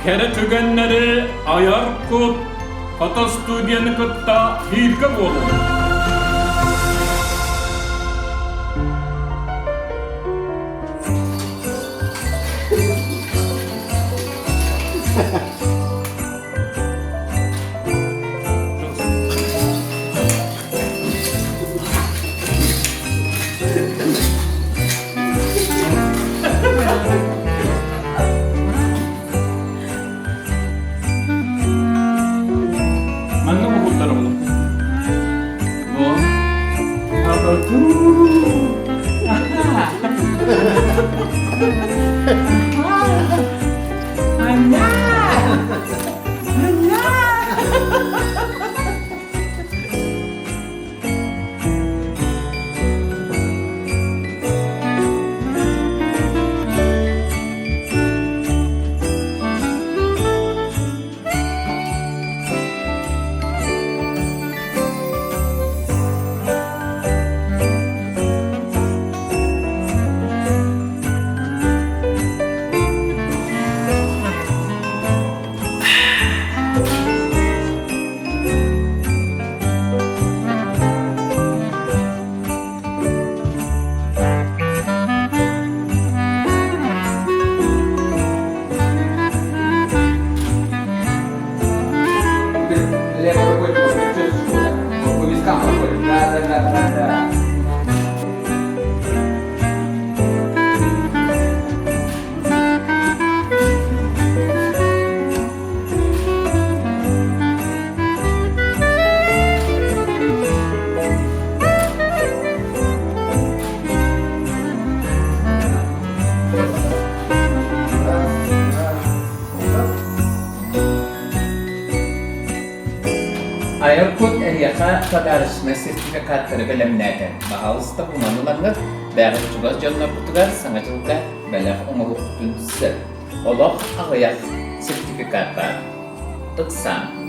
Кэрэ түгэннэри айар кут фотостудияны кытта бииргэ буолуҥ. Манна уһултар оҕолор. Бу Левой рукой по вискам проходит. Да, да, да, да, да. Айар кут эһиэхэ подарочнай сертификаттары бэлэмнээтэ. Баһаалыста уман ылаҥҥыт, бэйэҕит чугас дьонноргутугар Саҥа дьылга бэлэх оҥоһуккутун сөп. Олох аҕыйах сертификат баар. Ыксаан.